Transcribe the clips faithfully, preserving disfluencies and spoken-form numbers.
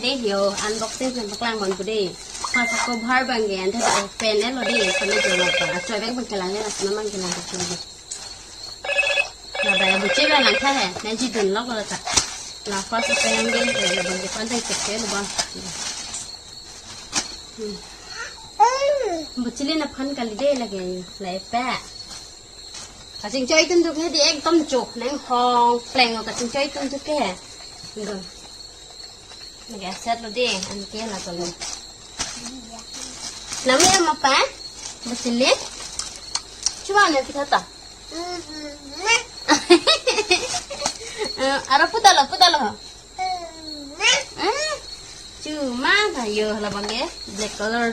Eh, yo, unboxing pen paklang mon pu dei. Pas ako bhar bang ke, ante open-et lo dei, kami jolo pa. Achoi bag bang kelang ya, asma bang kelang ke choi. Na ba ya buche ba nang tha hai, na ji dun lok lo ta. Na first open ke, ya bang ke pan tai kek lo bang. Hmm. Buchili na phan kali dei lake, la epa. Kachingchoi atum duk he dei ekdom chok nang hong pleng kachingchoi atum duk he. Dun. Lake aset lo dei, anke la kalo. Nami ama pa? Buchili? Chuba na pitha ta? Eh, aro putalo, putalo. Eh, chuma ta yo labang ke black color.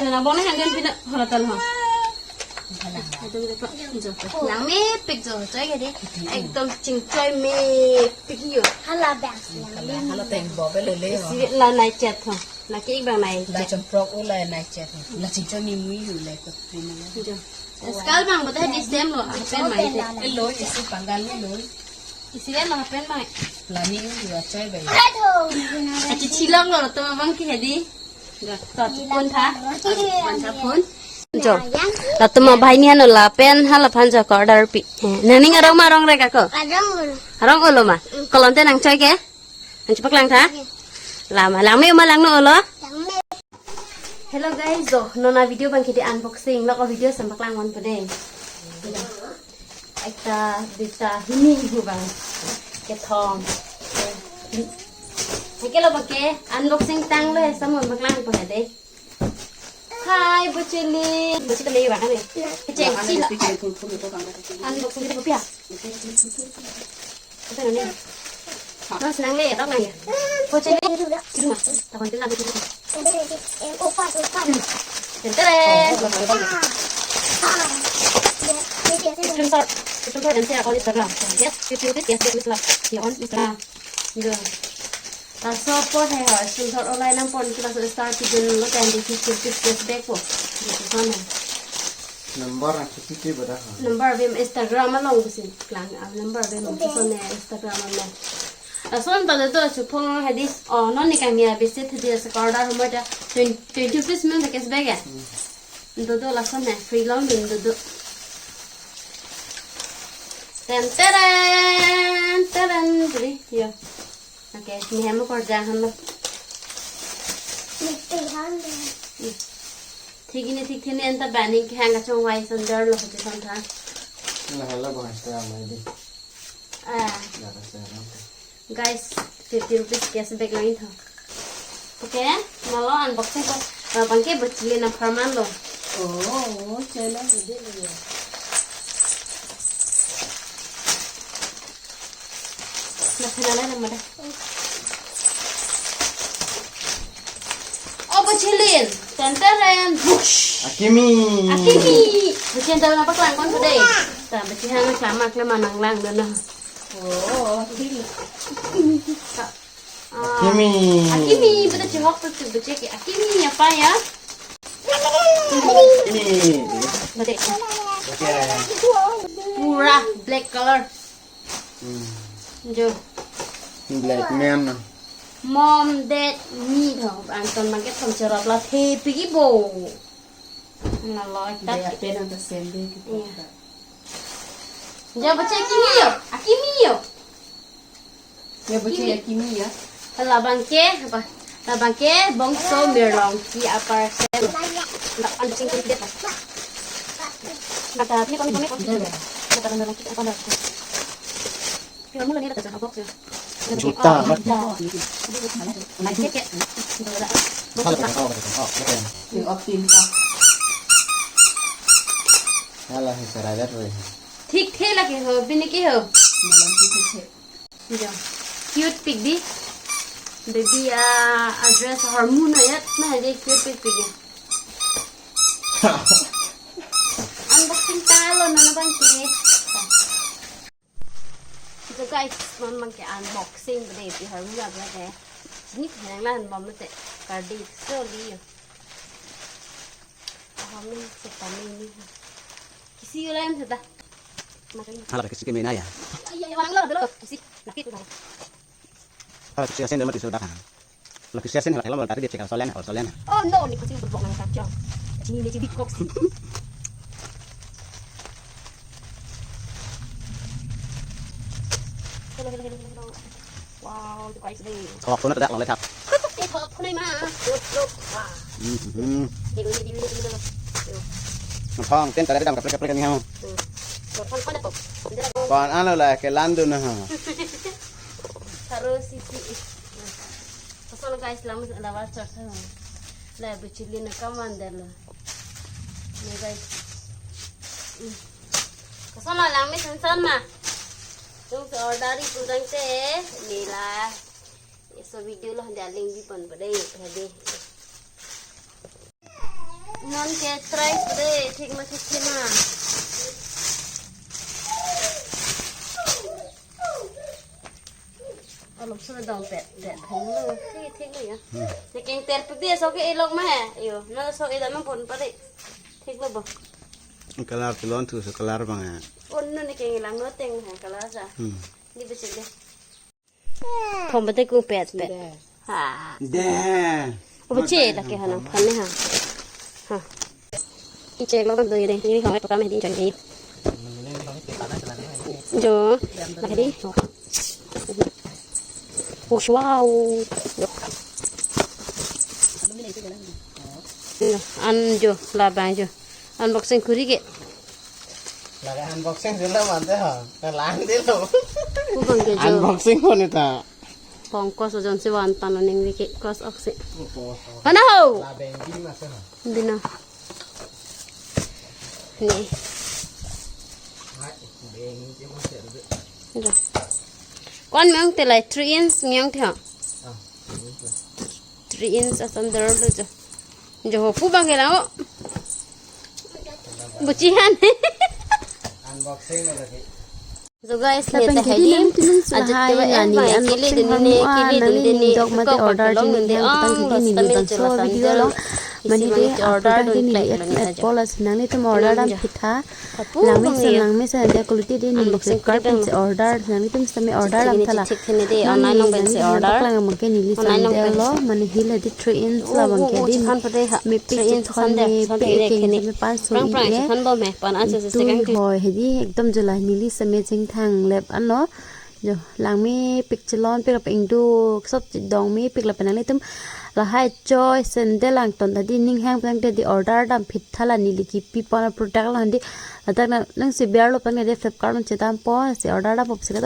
Chuna bone hanggen pina hola tal ho. Langmepik jo, choi ke dei. Ekdom chingchoi mepik yo. Hala bang. Hala, hala teng bo pe lele ho. Isi la nai chet ho. La ke bang nai La chet. Chomprok o la nai chet ho. La chingchoi ni mui yu le to. Jo. Skal bang bata di sem lo, apen mai te. E lo, isi panggal ni lo. Isi le lo apen mai. La ni yu achoi bai. Achi chilong lo to bang ke he dei. Ga, to chipon tha. Chipon tha pon. Jo. Latum abahini hano lapen hala phan jo ko order pi. Eh, nangning arong ma arong rek ako? Arong ulo. Arong ulo ma? Kolom te nangchoi ke? Nangchipaklang tha? Lama, langme ma langno ulo? Langme. Hello guys, jo, non a video bang ke dei unboxing, lok a video sempaklang mon pu dei. Ekta, duita, hini hu bang. Kethom. Hake lo bang ke, unboxing tanglo he, samon paklang pu he dei. Hi, Buchili. Buchili me bang ane. Kecheng si la. Unboxing ke dei pu ya. Ito na ni. Terus nang le, tong nang ya. Buchili. Kiru ma. Takon tu na Buchili. Tenteren. Screenshot. Screenshot and share on Instagram. Yes, fifty rupees, yes, yes, love. Here on Instagram. Go. Laso apot he ho, screenshot online nang pon ke laso star pidun lo ten fifty rupees cashback po. Gitu sana. Number ang kiti ti bada ha. Number bem Instagram along busin klang, ah, number bem busin ne Instagram along. Lason ta do chuphong he dei, oh, non ni kami a visit he dei sa order mo da twenty, twenty rupees men cashback ya. Hmm. Do do lason ne free long din do do. Ten teren, teren, beri, yo. Okay, ni hem ko ja han lo. Ni te han lo. Thik ni thik thini anta bani ke hang kachongvai son jar lo kachesong tha. La hala bahasa amai di. Ah. Jara sa ram. Guys, fifty rupees cashback lang tha. Okay, malo unboxing ko. Bang ke Buchili na pharman lo. Oh, chalo, hindi lo. Na phanala na mada. Oh, Buchili. Tenteren. Bush. Akimi. Akimi. Buchili daw na paklang kon today. Ta, Buchili hang klama klama nang lang do na. Oh, Akimi. Ah. Akimi. Akimi, betul cihok tu tu becek ya. Akimi apa ya? Akimi. Betul. Betul. Pura black color. Hmm. Jo. Black man. Mom, dad, me tho. Anton market thom cherap la the pigi bo. Na lo ekta. Dia pen ang ta sende ki. Iya. Ja bacha Akimi yo. Akimi yo. Ya bacha Akimi ya. Labang ke apa? Labang ke bongso Mirlongki a parcel. Ndak ang sing kiri dia. Ndak ni kami kami kami. Ndak ang Mirlongki apa ndak? Juta. Hala he saragar re. Thik the lake ho, bini ke ho. Cute pic di. Baby, ah, address hormone ya, na je cute pic pic ya. Unboxing talo na na bang ke. So guys, non bang ke unboxing bade pi har mula bade. Sini kailang lan bom te. Kardi so liyo. Amin se kami ni. Kisi yo lain seta. Hala kisi ke mena ya. Iya, iya, wang lo dulu. Kisi, laki tu. Kalau kecil sen mati sudah kan. Kalau kecil sen kalau kalau tadi dia cekal solen, kalau solen. Oh no, ni kucing berbohong nang kacau. Ini dia jadi kok. Hello, hello, hello, hello. Wow, itu guys deh. Kok pun tidak lolek. Eh, kok pun ma. Look, look. Wah. Hmm. Ini, ini, ini, ini, ini. Yo. Ngepong, ten tadi dam kaprek kaprek ni ha. Hmm. Kon, kon, kon, kon. Kon ano la ke landu na ha. Taro sisi. Kosonlo guys, lamus lavar chot ha. La buchili na kaman dalo. Ni guys. Hmm. Kosonlo lamus insan ma. Tung order ri pudang te. Nila. Laso video lo dia link bipon pade hadi. Non ke try pade thik ma thik thik ma. Alok sa dong pet pet thik lo, thik thik lo ya. Hmm. Nekeng ter pik dia so ke ilok ma he. Yo, na so ida ma pon pade. Thik lo bo. Color tulon thu so color bang ya. On no nekeng ilang no teng he color sa. Hmm. Ni bechek de. Thom bete kung pet pet. Ha. De. Obe che la ke hanang phan ne ha. Ha. Ichek lo do ide. Ni hong to kam di chang di. Jo. La di. Oh, wow. Jo. An jo la bang jo. Unboxing kuri ke. Lagi unboxing sila mante ha. Lang dilo. Pu bang ke jo. Unboxing ko ni ta. Pong kos ojon si wan tan oning wiki kos oksi. Mana ho? La beng di mas ha. Bina. Ni. Hai, beng di mas ya. Kon meong te lai three inch meong te ha. Ah, ini tu. Three inch asam dor lo jo. Jo ho pu bang ke lang o. Buchihan. Unboxing lagi. So guys, lapen ke di nangtum ning ajut lahai ke ba neli unboxing dun ne, kili dun ne, dok mate order dun ne, ang tang ke di neli bangso video along. Mane di order dun ne, et et pola si nanglitum order dam pitha. Langmesen, langmesen dia quality di neli Flipkart pen si order, nanglitum sitame order dam tha la. Neli neli paklang abang ke neli sandal lo, mane heel hedi three inch la abang ke di. Mepik chethon, mepik ekeng, mepik paso ik e. Tui hoi hedi ekdom jo la neli sitame chingthang lep anlo. Jo langmepik chelonpik lapen ingduk sop chedongmepik lapen nanglitum lahai choi sandal angton ta di ning hang pen di order dam pitha la neli kipi pon a product lo hedi. Ladak na nang si biar lo pen di Flipkart along chedam po si order dam po si kedo.